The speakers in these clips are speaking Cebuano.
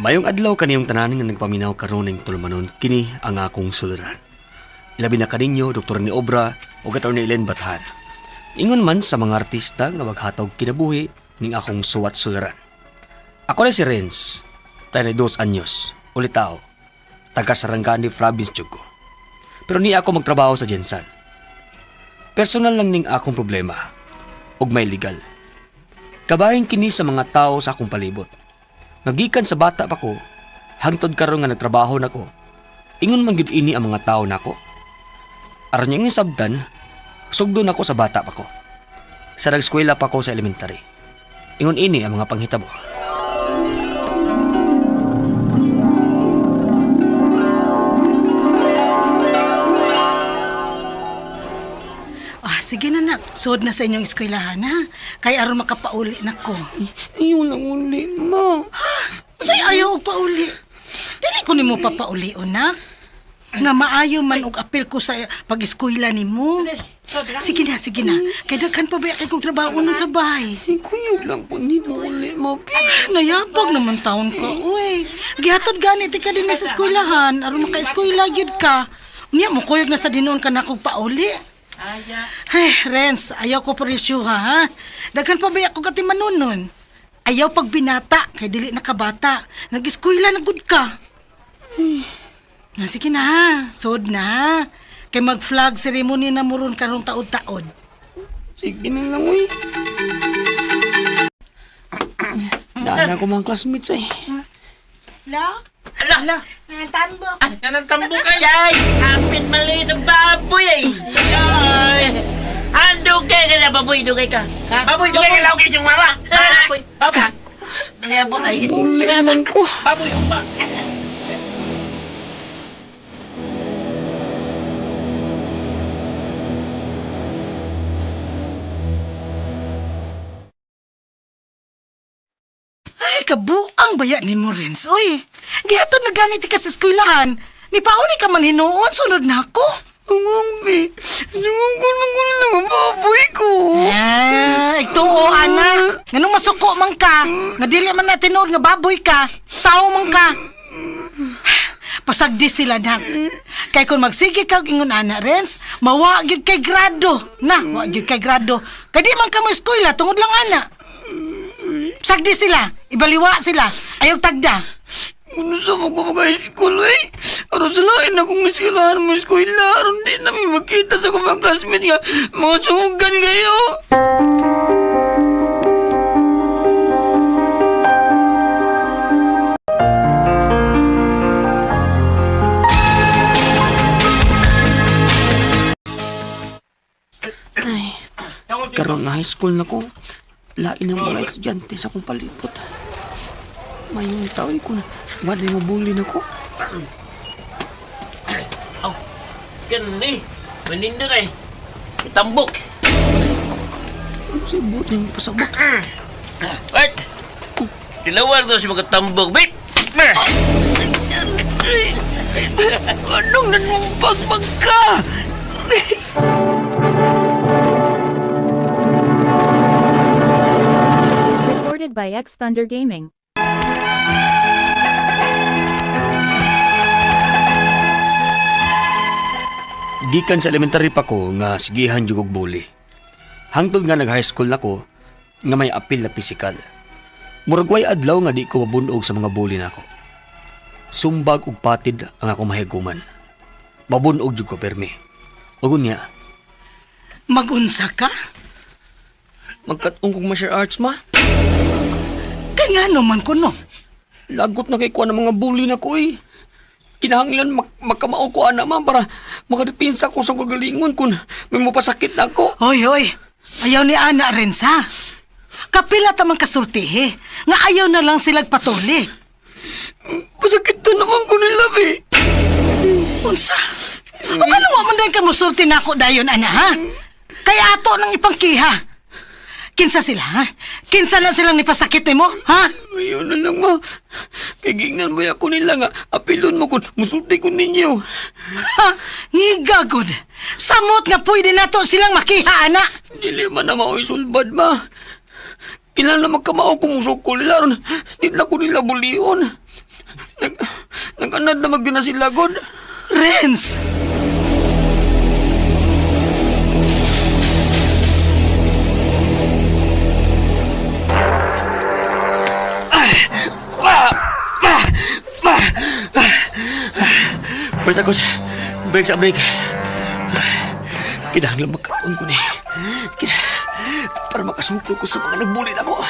Mayong adlaw kaniyong tanan nga nagpaminaw karon ning tulumanon, kini ang akong suliran. Ilabi na kaninyo Dr. ni Obra ug Attorney Ellen Bathan. Ingon man sa mga artista nga maghatag kinabuhi ning akong suwat suliran. Ako na si Renz, 32 anyos, ulitaw, taga Sarangani Province jud ko. Pero ni ako magtrabaho sa Jensan. Personal lang ning akong problema ug may legal. Kabahin kini sa mga tao sa akong palibot. Nagikan sa bata pa ko, hangtod karon nga nagtrabaho nako. Ingon man gyud ini ang mga tao nako. Aron nga sabtan, sugdo nako sa bata pa ko. Sa nag-eskwela pa ko sa elementary. Ingon ini ang mga panghitabo. Ah, sige na nak, suod na sa inyong eskwelahan ha. Kay aron makapauli na ko. Ayaw lang uli, ma. Unsay ayaw og pauli? Dili ko nimo papaulion nak. Nga maayo man og apil ko sa pag-eskwela nimo. Sige na, sige na. Kay daghan pa ba kay kong trabaho nun sa bahay. Kuyog lang po ni mo uli, ma. Nayabag naman taon ka, uy. Gihatod gani ti ka din na sa eskwelahan aron maka-eskwela gyud ka. Unya mo kuyog na sa dinuon ka na kog pauli. Ay, Renz, ayaw ko presyuha, ha? Daghan pa ba ako katimanunon? Ayaw pag binata, kay dili na kabata. Nag-eskwela na gud ka. Na, sige na, ha? Sod na, ha? Kay mag-flag ceremony na mo ron karong taod-taod. Sige na lang, uy. Daan ako mga classmates eh. La? Ala! La? Nantambo. Ah, nanantambo ka! Ay! Kapit maliit ang baboy ay! Ay! Andugay ka na, baboy! Dugay ka! Ha? Baboy, dugay ka lang kayo mama! Baboy! Baboy! Nangayabot ay! Uli naman ko. Baboy, umba! Ay, kabuang baya ni mo, Renz. Uy, gihatod na ganit ka sa eskwelahan. Ni pauli ka man hinuon, sunod na ako. Ang bi, sumukulong lang ang baboy ko. Ah, ituo, ana. Nganong masuko man ka, nga dili man na tinuod nga baboy ka, tao man ka. Pasagdi sila nak. Kay kung magsige ka og ingon ana, Renz, mawa gyud kay grado. Na, wa gyud kay grado. Kay di man ka mo eskwela tungod lang ana. Pasagdi sila, ibaliwa sila, ayaw tagda. Ano sa mo ko mag-high school eh? Aron sa lain akong eskwelahan mo eskwela. Aron di namin makita sa akong mga classmate nga mga sungugan kayo. Ay, karon na high school na ko. Lain ang mga estudyante sa akong palibot. Mayong tao ko na wala mo bully na ko. Aw! Ganun eh! Manindo ka eh! Itambok! Ano sa buot niyang pasabot? Bart! Tilawar daw si mga tambok, bit! Anong nanumpag ka? Recorded by X Thunder Gaming. Gikan sa elementary pa ko nga sigihan jud og bully. Hangtod nga nag high school nako nga may apil na pisikal. Murag way adlaw nga di ko mabunog sa mga bully nako. Sumbag ug patid ang akong mahiguman. Mabunog jud ko permi. Ug unya, Magunsa ka? magkat-ong kog martial arts ma. Kay ngano man kuno? Lagot na kay kuha ng mga bully nako eh. Kinahanglan magkamao ko ana ma para makadepensa ko sa kagalingon kung may mapasakit na ako. Hoy, hoy. Ayaw ni Ana Renz, ha? Kapila tamang kasultihi. Nga ayaw na lang silag patuli. Pasakit na naman ko nila eh. Unsa? O kano wa man dahil ka musulti na ako dayon, Ana, ha? Kaya ato nang ipangkiha. Kinsa sila, ha? Kinsa na silang nipasakit nimo, ha? Ayun na lang ma. Kay giingnan ba ako nila nga apilon mo kung musulti ko ninyo. Ha? Ngigagod. Samot nga pwede nato silang makiha, Ana. Dili man na mao'y sulbad ma. Kinahanglan magkamao kung musukol nila ron. Di na ko nila bulion. Nag-anad na magyun na sila, God. Renz! Break sa God. Break sa break. Kinahanglan magkaon ko ni. Para makasuko ko sa mga nagbulit ako.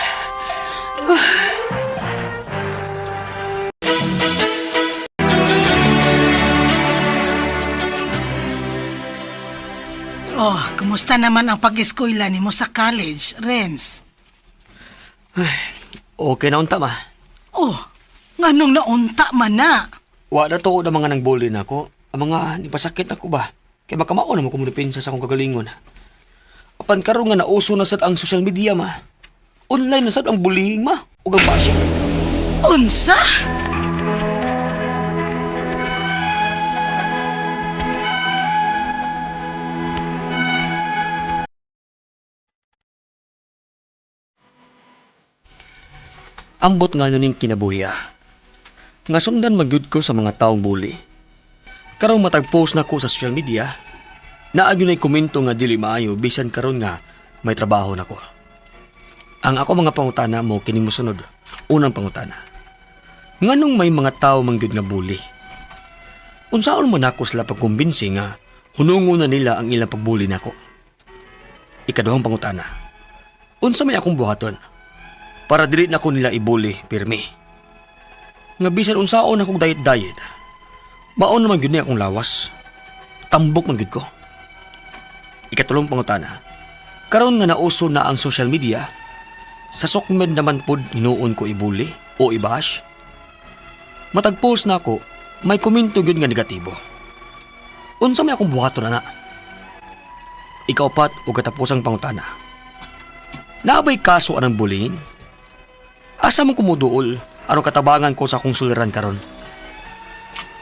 Oh, kumusta naman ang pag-eskwela nimo sa college, Renz? Okay na unta, ma. Oh, nganong naunta man na? Wa na to na mga nangbuli na ako. Ang mga nipasakit ako ba? Kaya makamao na mo kumulipensa sa akong kagalingon. Apan karon nga nauso na sad ang social media, ma. Online na sad ang bullying, ma. Ug ang bashing. Unsa? Ambot nga ning kinabuhi ah. Nga sundan magyud ko sa mga taong bully. Karong matag post na ko sa social media, naa gyud nay komento nga dili maayo bisan karon nga may trabaho na ko. Ang ako mga pangutana mo kining mosunod. Unang pangutana. Nganong may mga tao man gyud nga bully? Unsaon man nako sila pagkumbinsi nga hunungon na nila ang ilang pagbully nako? Ikaduhang pangutana. Unsa may akong buhaton para dili na ko nila ibuli pirmi? Nga bisan unsaon akong diet-diet, maon naman gyud ni akong lawas. Tambok man gyud ko. Ikatulong pangutana. Karon nga nauso na ang social media, sa sokmed naman pod hinuon ko ibuli o ibash. Matag post na ako, may komento gyud nga negatibo. Unsa may akong buhaton na? Ikaupat o katapusang pangutana. Naabay kaso anang bullying? Asa man kumuduol aron katabangan ko sa akong suliran karon?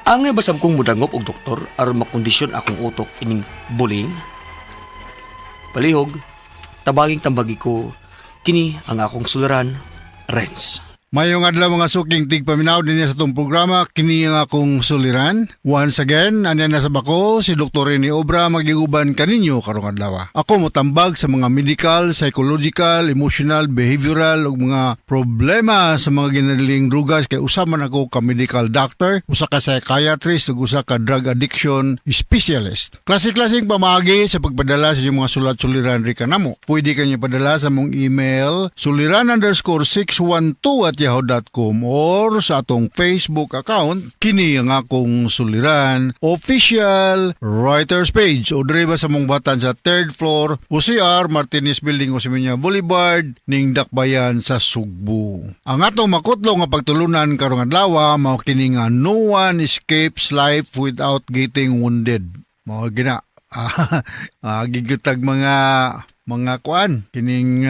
Angay basab kong mudangop og doktor aron makondisyon akong utok ining bullying? Palihog, tabanging tambagi ko kini ang akong suliran, Renz. Mayong adlaw mga suking tigpaminaw din sa itong programa, kini ang akong suliran. Once again, anya na sa bako, si Dr. Rene Obra magiguban kaninyo karong adlaw. Ako motambag sa mga medical, psychological, emotional, behavioral ug mga problema sa mga ginadaling drugas kay usa man ako ka medical doctor, usa ka psychiatrist ug usa ka drug addiction specialist. Klase-klaseng pamaagi sa pagpadala sa inyong mga sulat-suliran ri kanamo. Pwede kanyo padala sa mong email suliran_612@yahoo.com or sa atong Facebook account kini ang akong suliran official writers page o diri ba sa mong batan sa third floor OCR Martinez Building, Osmeña Boulevard ning Dakbayan sa Sugbo. Ang atong makutlo nga pagtulunan karong adlaw mao kini nga no one escapes life without getting wounded. Mao gina. Gigitag mga kuan kining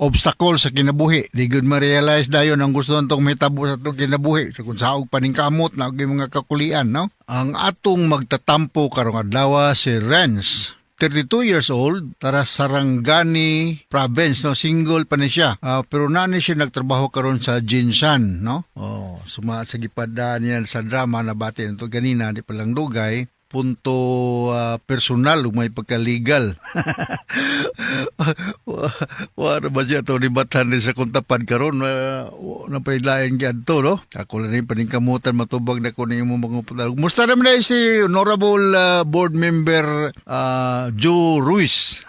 obstacle sa kinabuhi. Di gud ma-realize dayon ang gusto natong mahitabo sa atong kinabuhi. So kung saog paning kamot na og mga kakulian, no? Ang atong magtatampo karong adlaw si Renz. 32 years old, tara Sarangani province, no? Single pa ni siya. Pero na ni siya nagtrabaho karon sa Jinsan, no? Oh, suma sa gipada niya sa drama na bati nito ganina, di pa lang dugay punto personal ug may pagka-legal. Wa ba siya to ni batan ni sa kontapan karon napailain gyud to, no? Ako lang rin paningkamutan matubag na ko ning imong mga putal. Musta naman na si honorable board member Joe Ruiz.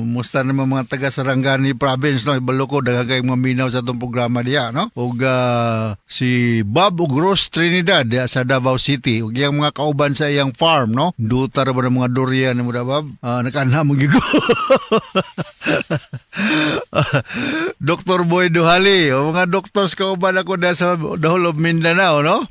Musta naman mga taga Sarangani province, no? Ibalo ko daghan kayong mga minaw sa atong programa diha, no? Ug si Bob ug Rose Trinidad diha sa Davao City ug iyang mga kauban sa iyang farm, no? Duta ra ba ng mga durian nimo da, Bob? Nakaanha mo gyud ko. Dr. Boy Duhali, o mga doctors kauban ako na sa the whole of Mindanao, no?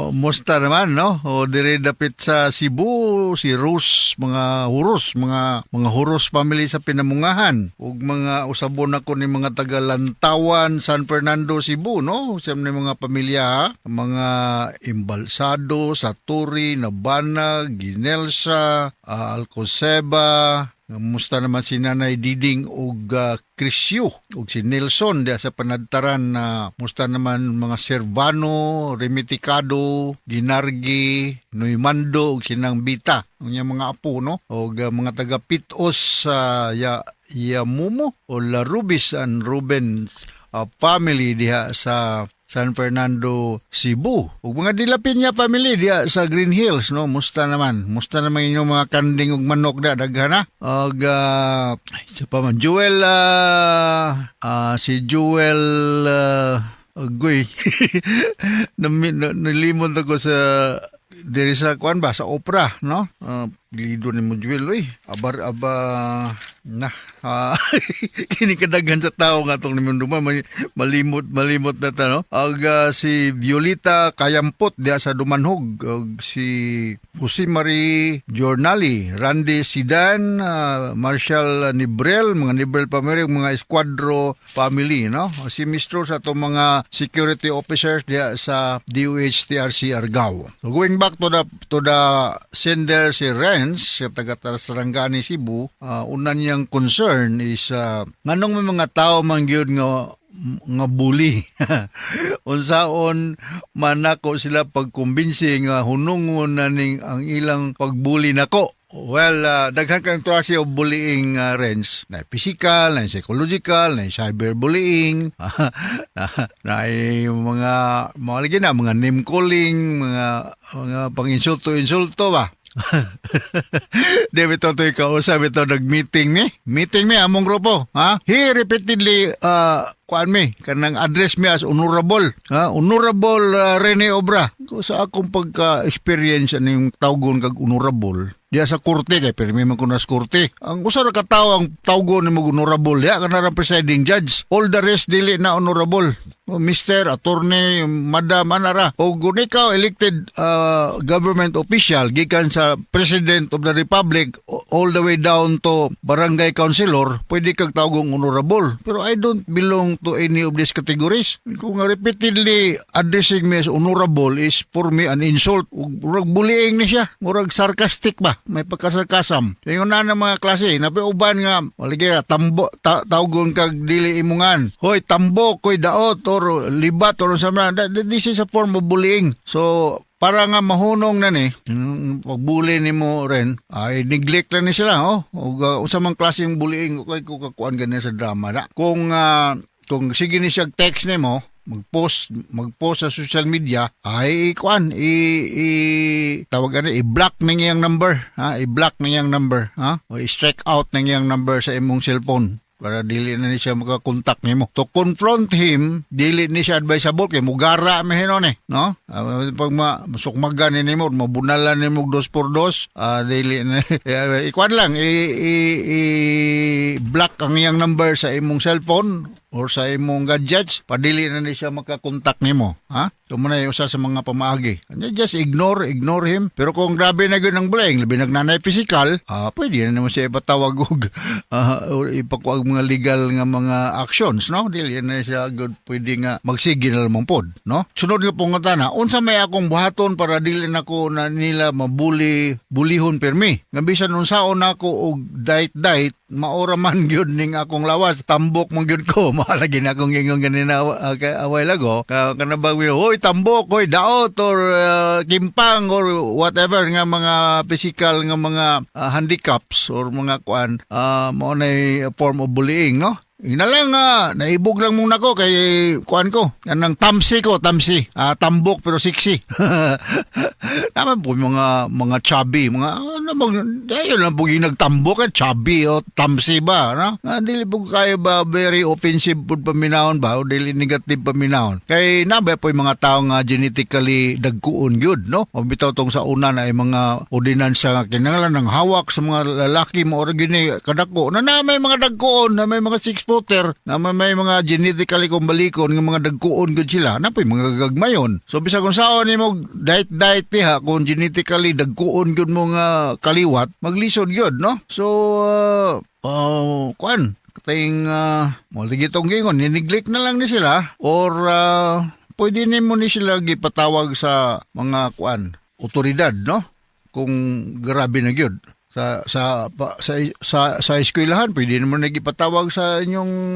Musta naman, no? O dire dapit sa Cebu, si Rus, mga Huros, mga Huros family sa Pinamungahan ug mga usabon ako ni mga taga Lantawan, San Fernando, Cebu, no? Sa ni mga pamilya, ha? Mga Embalsado, Saturi, Nabana, Ginelsa, Alcoseba, Musta naman si Nanay Diding ug Crisio ug si Nelson diha sa Panadtaran na musta naman mga Servano, Remiticado, Ginargi, Noymando ug sinang Bita ang iyang mga apo, no, ug mga taga Pitos sa ya Yamumo o La Rubis and Rubens family diha sa San Fernando, Cebu. Ug mga Dilapin niya family diha sa Green Hills, no? Musta naman? Musta naman inyong mga kanding ug manok da daghan na. Ug ay, isa pa man Joel si Joel agoy. Nalimot ako sa diri sa kuan ba sa opera, no? Lido ni mo Joel, oy. Abar aba na kini kadaghan sa tao nga atong nimunduma malimot malimot na ta, no? Ag si Violita Kayampot diha sa Dumanhog ug si Jose Marie Jornali, Randy Sidan, Marshall Nibrel, mga Nibrel family, mga Esquadro family, no? Si Mistro sa atong mga security officers diha sa DOH TRC Argao. So going back to the sender, si Renz sa taga Sarangani, Cebu, una niyang concern is nganong may mga tao man gyud nga bully? Unsaon man nako sila pagkumbinsi nga hunungon na ning ang ilang pagbully nako? Well, daghan kang klase og bullying, Renz. Na physical, na psychological, na cyberbullying, na mga lagi na mga name calling, mga pang-insulto-insulto ba. Di bitaw to ikausap ito nag-meeting ni. Meeting mi among grupo, ha? He repeatedly kuan mi kanang address mi as honorable, ha? Honorable Rene Obra. Ko sa akong pagka-experience aning tawgon kag honorable diya sa korte kay pirmi man ko na sa korte. Ang usa ra ka tawo ang tawgon nimo honorable diya kana presiding judge. All the rest dili na honorable. O, Mr. Attorney, Madam, anara. O kung ikaw elected government official gikan sa President of the Republic all the way down to barangay councilor, pwede kag tawgong honorable. Pero I don't belong to any of these categories. Kung nga repeatedly addressing me as honorable is for me an insult. Ug murag bullying ni siya. Murag sarcastic ba? May pagkasarkasam. Ingon na ng mga klase, napi uban nga, waligi ka, tambo, tawgon kag dili imungan. Hoy, tambok, hoy, daot, or libat, or sa mga. This is a form of bullying. So, para nga mahunong na ni, pagbully nimo rin, ay neglect lang ni sila, oh. O usa man klaseng bullying, kay ko kakuan ganyan sa drama na. Kung sige ni siya text nimo, mag-post sa social media ay kuan i tawag ano, i-block ning iyang number, ha, i-block ning iyang number, ha, o i-strike out ning iyang number sa imong cellphone para dili na ni siya makakontak nimo. To confront him, dili ni siya advisable kay mugara mi hinon eh, no? Pag ma masukmagan ni nimo, mabunalan nimo og dos por dos, dili na ikuan lang i block ang iyang number sa imong cellphone or sa imong gadgets, padili na ni siya makakontak nimo, ha? So muna yung usa sa mga pamaagi. And just ignore him. Pero kung grabe na gyud ang bullying, labi nagnanay physical, pwede na naman siya ipatawag og or ipakuag mga legal nga mga actions, no? Dili na siya good pwede nga magsige na lamang pod, no? Sunod nga pangutana, unsa may akong buhaton para dili nako na nila mabuli bulihon permi? Nga bisan unsaon nako og diet diet, maora man gyud ning akong lawas, tambok man gyud ko. Malagi na akong ingon ganina away lago. Kana ba hoy tambok, hoy daot or kimpang or whatever nga mga physical nga mga handicaps or mga kuan, mao nay form of bullying, no? Ina lang naibog lang muna ko kay kuan ko. Anang tamsi ko, tamsi. Tambok pero sexy. Naman po mga chubby, mga ano bang ayun lang po yung nagtambok eh, chubby o tamsi ba, no? Dili po kayo ba very offensive po paminahon ba o dili negative paminahon. Kay nabay po yung mga tao nga genetically dagkuon gyud, no? O bitaw tong sa una na ay mga ordinansa nga kinahanglan ng hawak sa mga lalaki mo or gini kadako na na may mga dagkuon na may mga 6 footer na may mga genetically kung balikon nga mga dagkuon gyud sila na po'y mga gagmayon. So bisag kung saon nimo diet diet diha, kung genetically dagkuon gyud mo nga kaliwat, maglisod gyud, no? So kuan kating mo lagi tong gingon, ni-neglect na lang ni sila or pwede nimo ni sila gipatawag sa mga kuan otoridad, no, kung grabe na gyud. Sa sa pa, sa sa sa eskwelahan pwede naman nagipatawag sa inyong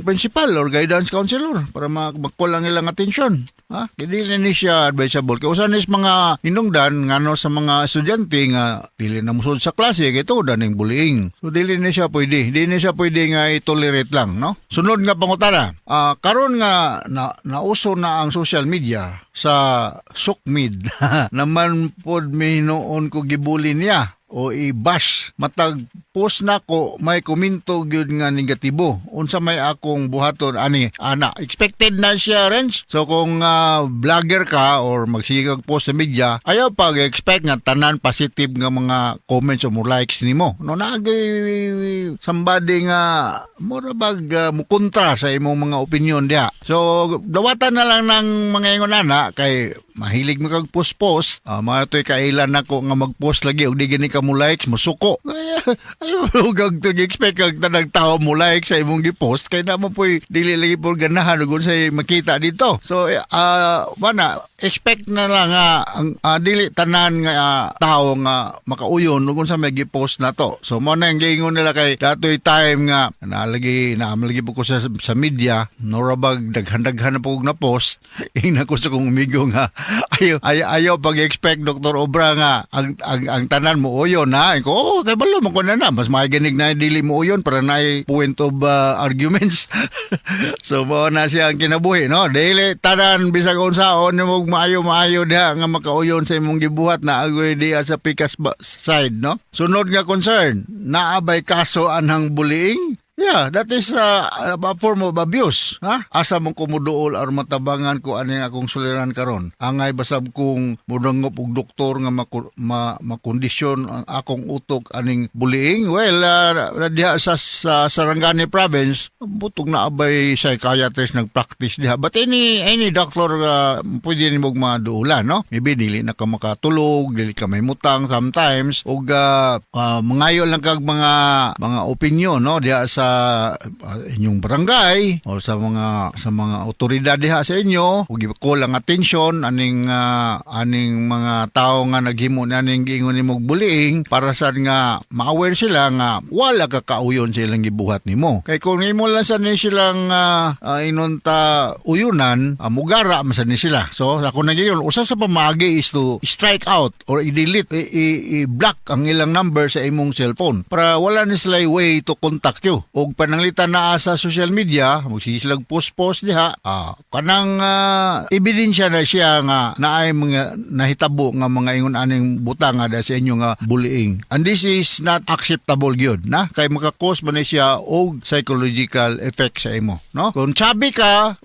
principal or guidance counselor para makuha lang ilang atensyon. Ha? Kay dili ni siya advisable. Kay usa ni sa mga hinungdan ngano sa mga estudyante nga dili na musod sa klase kay tuod ning bullying. So dili ni siya pwede. Dili ni siya pwede nga i-tolerate lang, no? Sunod nga pangutana. Karon nga na, nauso na ang social media sa SOCMED naman pod mi hinuon ko gibully niya o i-bash, matag post nako may komento gyud nga negatibo, unsa may akong buhaton ani ana? Expected na siya, Renz. So kung vlogger ka or magsige kag post sa media, ayaw pag expect nga tanan positive nga mga comments o mo likes nimo, no? Naagay somebody nga mura bag mukontra sa imong mga opinion diha. So dawatan na lang ng mga ingon ana kay mahilig mo kag post-post, mga to'y kailan nako nga mag-post lagi og di gani ka mo likes, mosuko. Ay, kag expect kag tanang tao mo like sa imong gi-post kay na mo po'y dili lagi po ganahan ug unsay makita dito. So mana expect na lang nga ang dili tanan nga tao nga makauyon ug unsa may gi-post na to. So mo na ang giingon nila kay datoy time nga naalagi naamalagi po ko sa media, nora bag daghan-daghan na po kog na post. Ingna ko sa kong amigo nga ayaw pag-expect, Dr. Obra, nga ang tanan mo uyon ha. Ko, oh, kay balo mo ko na na. Mas magiganig na dili mo uyon para na point of arguments. So mo na siya ang kinabuhi, no? Dili tanan bisag unsaon nimo maayo maayo diha nga makauyon sa imong gibuhat na agoy diha sa pikas side, no? Sunod nga concern, naa bay kaso anhang bullying? Yeah, that is a form of abuse. Ha? Asa mong kumuduol aron matabangan ko ani akong suliran karon? Angay basab kung mudangop og doktor nga makondisyon ang akong utok aning bullying. Well, diha sa Sarangani Province, butong naa bay psychiatrist nagpractice diha. But any doctor pwede nimo maduulan, no? Maybe dili na ka makatulog, dili ka may mutang sometimes ug mangayo lang kag mga opinion, no, diha sa inyong barangay o sa mga otoridad diha sa inyo ug i-call ang atensyon aning mga tao nga naghimo na aning giingon nimo bullying para sad nga ma-aware sila nga wala ka kauyon sa ilang gibuhat nimo. Kay kung imo lang sa ni silang inunta uyunan, mugara man sad ni sila. So ako na gayon, usa sa pamaagi is to strike out or i-delete, i-block ang ilang number sa imong cellphone para wala ni sila way to contact you. Og pananglitan naa sa social media, magsige sila post-post diha, kanang ebidensya na siya nga naay mga nahitabo nga mga ingon aning butang nga sa inyo nga bullying. And this is not acceptable gyud na kay maka-cause man ni siya og psychological effect sa imo, no? Kung chubby ka,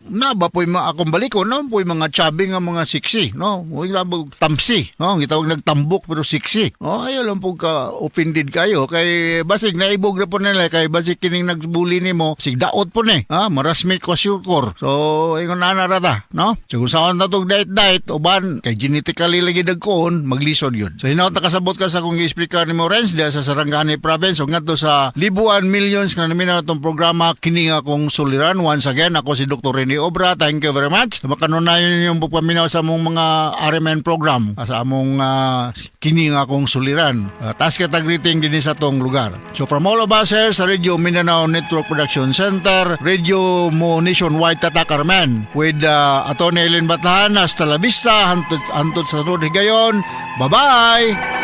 na ba po'y mga akong balikon, no? Po'y mga chubby nga mga sexy, no? Uy, tamsi, no? Gitawag nagtambok pero sexy. Oh, ayaw lang po ka offended kayo kay basig naibog na po nila kay basig kining nagbully nimo sig daot po ni. Ha, marasmik kwashiorkor. So ingon na na rata, no? So kung saan na tog diet diet uban kay genetically lagi dagkoon maglisod yun. So hinaot nakasabot ka sa kung gi-explicar nimo, Renz, diha sa Sarangani Province ug ngadto sa libuan millions nga naminaw atong programa kini nga akong suliran. Once again, ako si Dr. Rene Obra. Thank you very much. Sa makanunayon ninyong pagpaminaw sa among mga RMN program sa among kini nga akong suliran. Taas kita greeting din sa tong lugar. So from all of us here sa Radio Mindanao Network Production Center, Radio Mo Nationwide Tatak Carmen, with Atty. Ellen Batlahan, hasta la vista, hantod, hantod sa sunod higayon. Bye-bye!